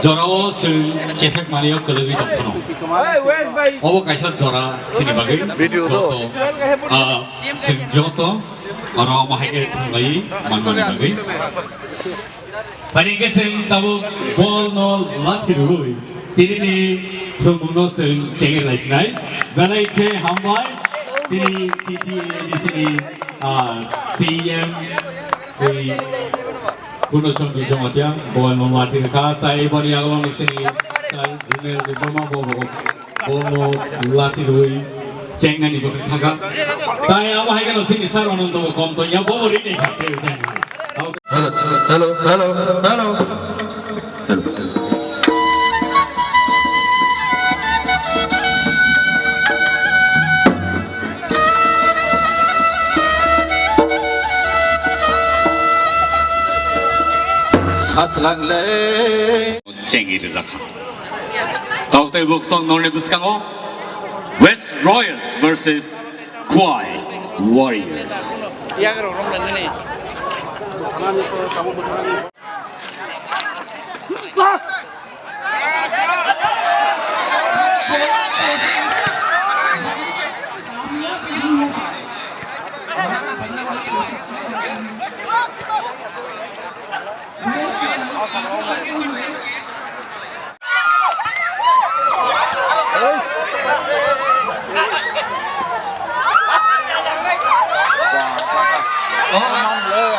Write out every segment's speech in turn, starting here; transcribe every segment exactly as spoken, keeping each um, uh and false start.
Jorao chwng kethek manwi o kwlwgwi tong phano. Obo kaisa jora chini bagwi. Video do. Joto, ah, chwng joto oro omo hai khe thangwi manmani bagwi. Phaidi khe chwng tabuk bol no lathi rwui tinini thwngmung no chwng chengwi lai sinai. Belai khe hambai chini T T A D C ni, ah, C E M, tei Purno Chongki Jamatia, bo no lathi rwkha, tai boni yago no chini tai Runel Debbarma bo bo, bo no lathi rwui chengnani bo thangkha. Tai abo hai kheno chini sir Anando bo kom tongya, bo bo rini kha, tei cheng. Hello, hello, hello, hello. Hello. Chengwi rwjakha. Tei buksong norni bwskango West Royals versus Khowai Warriors.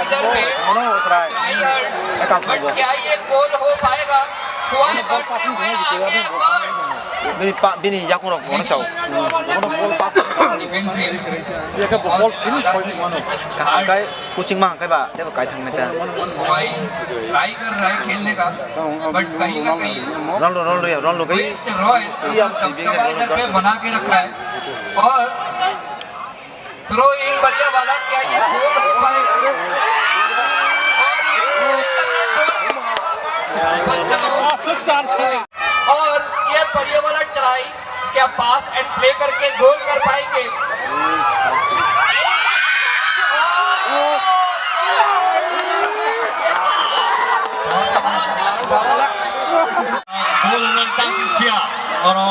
इधर पे try heard, but क्या ये गोल हो पाएगा? Khowai बढ़ते हुए आगे बढ़ Bini pa, bini yakung rok bono chao. Defensive. Kaham kai, coaching ma hangkai ba, tebo kai thang neta. Khowai try कर रहा है खेलने का, बट कहीं ना कहीं Roll, roll, roll, roll, kai. West royal अपना कब्जा वॉल पे बना के रख रहा है। और थ्रो इन बढ़िया वाला, क्या ये गोल हो पाएगा? और ये गोल। और ये बढ़िया वाला ट्राई, क्या पास एंड प्ले करके गोल कर पाएंगे? Goal menang dia. Oro.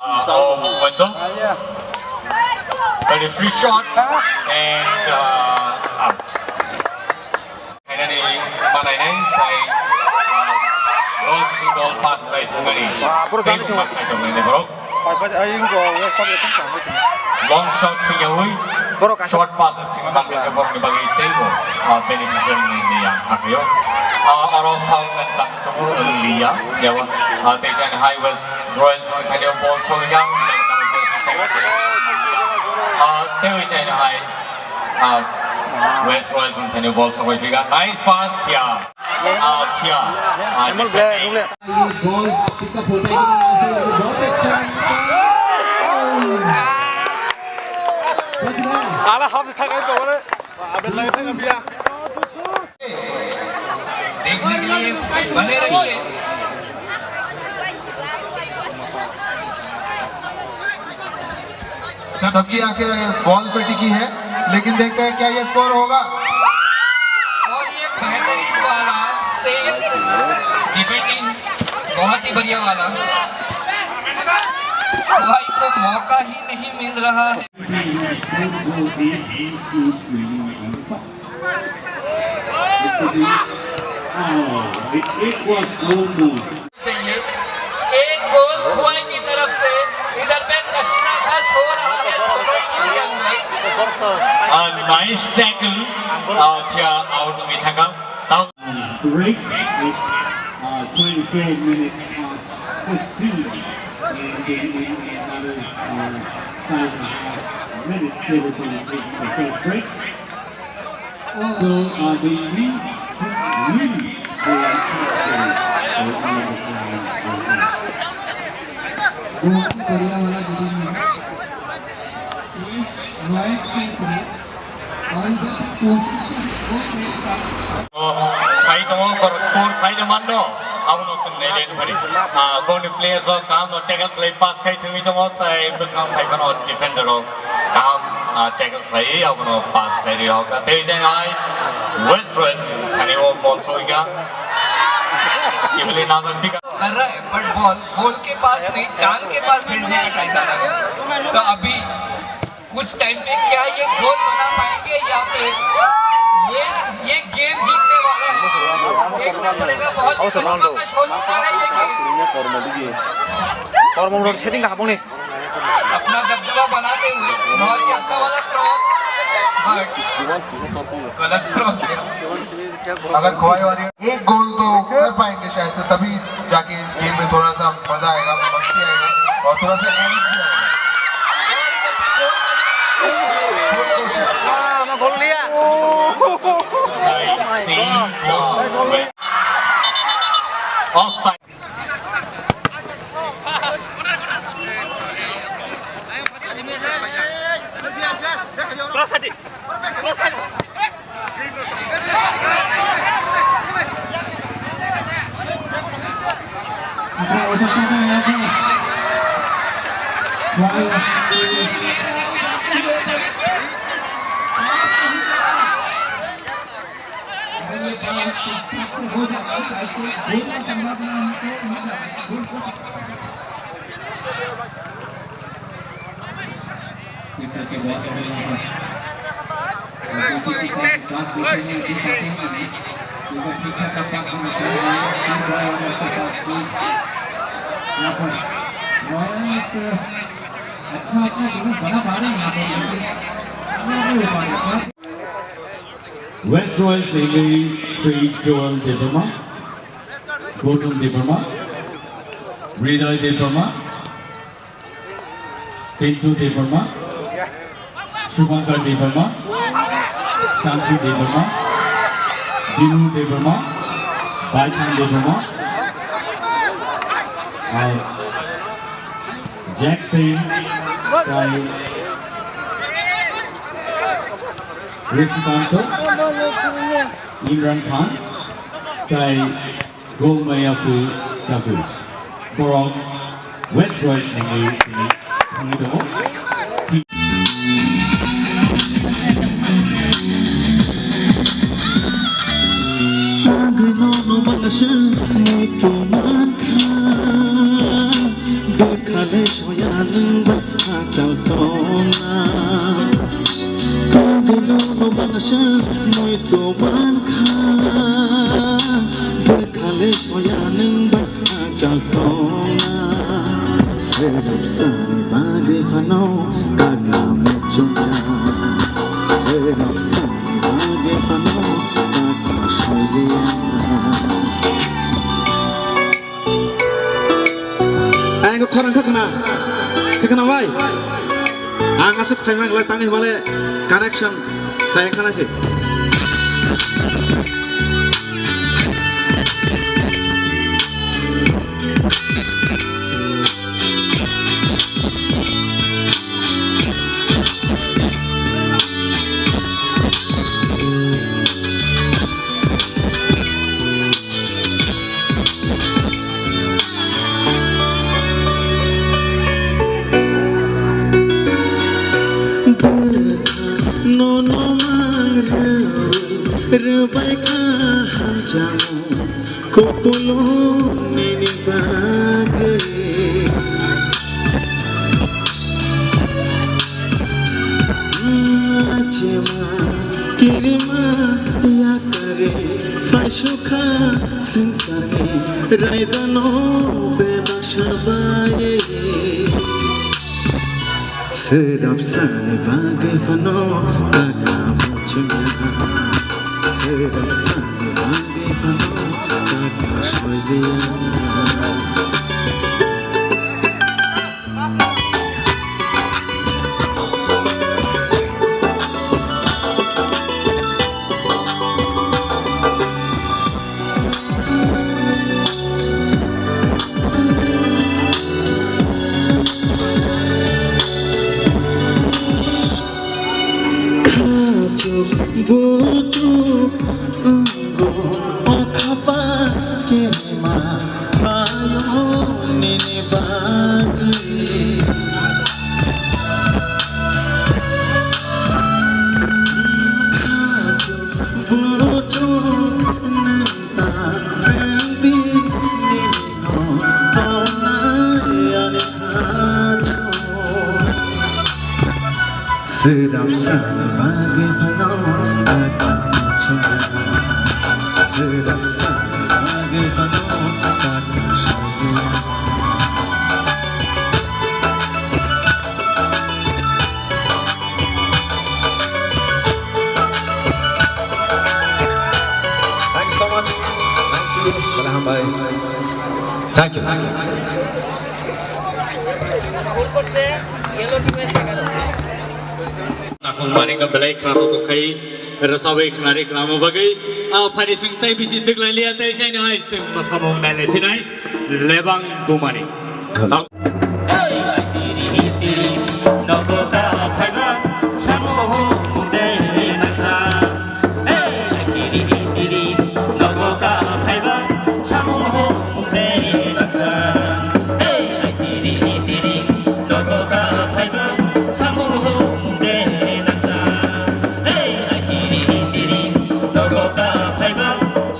Uh, oh, Wenzel. Very free shot and, uh, out. Khainani banainai bai, ah, ball kisi ball pass bai thumani. Wah, boro jani thung. Bai bai, ai, ingo, west side ekdom tangwi thung. Long shot thwngyawi, boro kaisa short passes thwngwi mangkha borokni bagwi teibo, ah, beneficial ni, ni ang hakhe o. Ah, oro foul man chance tongo, liya, yawa. Ah, tei jani hai West Royals rok thani ball sogwi kha, ah, tei jani hai. Ah, West Royals rok thani ball sogwi phiga. Nice pass, Khia. Ah, Khia. Ah, Ball pick up होता है कि नहीं, ऐसे ही बहुत अच्छा। Ala hap thak ai to bole. Aben lai thak biya. देखने के लिए बने रहिए। सबकी आंखें बॉल पे टिकी है, लेकिन देखते हैं क्या ये स्कोर होगा। और ये बेहतरीन वाला सेफ डिफेंडिंग, बहुत ही बढ़िया वाला। भाई को मौका ही नहीं मिल रहा है। Oh, it, it was almost चाहिए। एक गोल खुआई की तरफ से इधर पे कशमकश हो रहा है दोनों टीम के अंदर। A nice tackle, uh, Khia out mi thaka. Tao. Break, uh, twenty-four minutes past fifteen, and in, in, in another, uh, five and a half minutes, they will be taking the first break. So, uh, the lead, lead, uh, बहुत ही बढ़िया वाला डिफेंस है। Nice, nice pass है। और इधर कोशिश कर, वो एक साथ Khai tongo, boro score khai de manno, abono chwng Ah, boni players rok kaham no tackle khlai pass khai thangwi tongo, tai bwskang phai phano defender rok kaham, ah, tackle khlai abono pass khlai ri rok. Tei jang hai West Royals thani o ball soika. Ibli nazar tika. कर रहा है, but ball गोल के पास नहीं, चांद के पास भेजने की ट्राई कर रहा है। तो अभी कुछ टाइम पे क्या ये गोल बना पाएंगे या फिर ये, ये गेम जीतने वाला है, देखना पड़ेगा। बहुत ही खतरनाक हो चुका है ये game. Kormo rok setting ka habone. अपना दबदबा बनाते हुए बहुत ही अच्छा वाला क्रॉस, but गलत क्रॉस गया। अगर खोवाई वाली एक गोल तो कर पाएंगे शायद से, तभी जाके इस गेम में थोड़ा सा मजा आएगा, मस्ती आएगा और थोड़ा सा एनर्जी आएगा। Offside. West Royals ni Sri Joel Debbarma, Gautam Debbarma, Hriday Debbarma, Pintu Debbarma, Shubhankar Debbarma, Santu Debbarma, Binu Debbarma, Baithang Debbarma, uh, Jackson, tei Rishikanto, Imran Khan, tei Golmayapu Tabu. Borok West Royals ni tini thangwi tongo. Agwi nono balaswk muitu mankha, bwkhale soya nwng bai achal tongna. Agwi nono balaswk muitu mankha, bwkhale soya nwng bai achal tongna. Sirap sani bagwi phano kaka muchungya. Sirap sani bagwi phano kaka soiya. Ang khorang khakna. Khakna bai. Ang aswk phaima glak tangwi himale connection. Sayang khana se. Nono mang rw-, rwbai kha hamchamo, kupulo nini bagwi. Lachima kirima yakari, phaisukha sengsarni raidano bebaksa bai. Sirap sani bagwi phano kaka muchungya. Sirap sani bagwi phano kaka soiya. Khachuk buchuk wngkha o khapa kirima. Swrapsa bagwi phano kaka muchunga. Swrapsa bagwi phano kaka shogwi. Thank you so much. Thank you, Balham bhai. Thank you, thank you. Takhuk mani ka belai khna to khai rwchabwi khnari khlama bagwi a phani swng tei bisi twklai liya tei jaino hai swng masamung nailai phinai lebang bumani. Hey, siri, siri, nogo ka phaiba, samu hu munde nakha. Hey, siri, siri, nogo ka phaiba, samu hu munde nakha. Hey, siri, siri, nogo ka phaiba, samu hu munde nakha. Hey, siri, siri, nogo ka phaiba,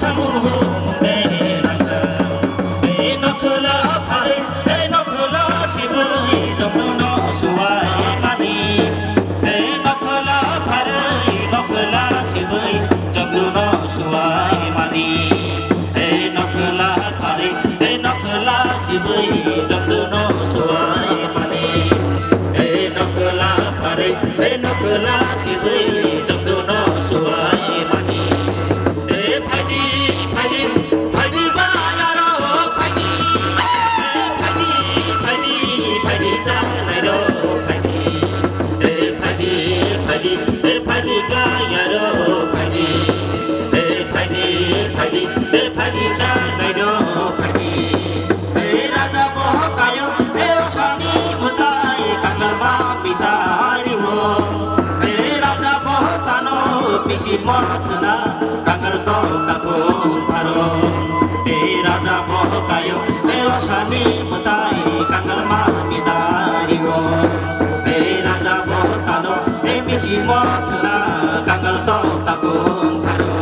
samu hu munde nakha. Hey, nokhla phare, hey, nokhla sibui, jomno suai mani. Hey, nokhla phare, nokhla sibui, jomno suai mani. Hey, nokhla phare, hey, nokhla sibui, jomno suai mani. Hey, nokhla phare, hey, nokhla sibui, jomno suai mani. E phaidi, phaidi, phaidi ba yaro phaidi. E phaidi, phaidi, phaidi chanai ro phaidi. E phaidi, phaidi, e phaidi ba yaro phaidi. E phaidi, phaidi, e phaidi chanai ro phaidi. E raja boho kayo, e osani mutai kangal ma pitai ho. E raja boho tano pisi mothna kangal to takung tharo. E raja boho kayo, e osani mutai kangal ma pitai ho. E raja boho tano, e pisi mothna kangal to takung tharo.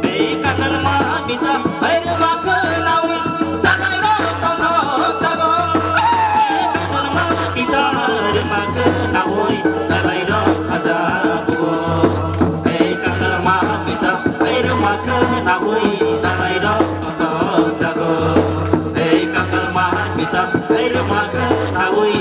E kangal ma pita, e rwma khwnawi, salai rok tongthok jago. E kangal ma pita, rwma khwnawi, salai rok khajago. E kangal ma pita, e rwma khwnawi, salai rok tongthok jago. E kangal ma pita, e rwma khwnawi,